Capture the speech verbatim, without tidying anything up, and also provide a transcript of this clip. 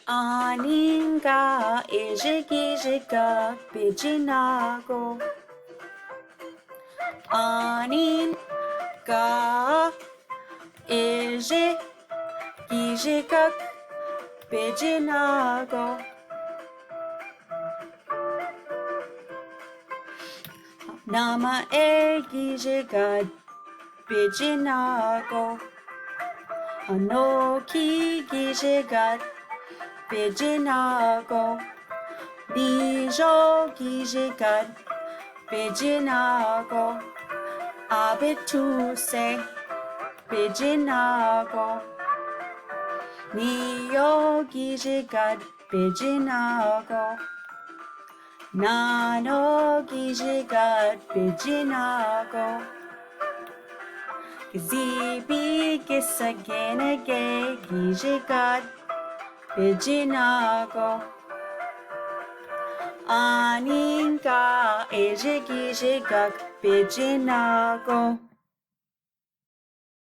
Aninka, ijik ijikak, pidjinako. Aninka, ijik ijikak, pidjinako. Namae ijikak, pidjinako. Anoki ijikak, pidjinako. Nijo ijikak, pidjinako. Abituse, pidjinako. Niyo ijikak, pidjinako. Nano ijikak, pidjinako. Kizipi kisakineke ijikak, pidjinako. Aninka, ijik ijikak, pidjinako.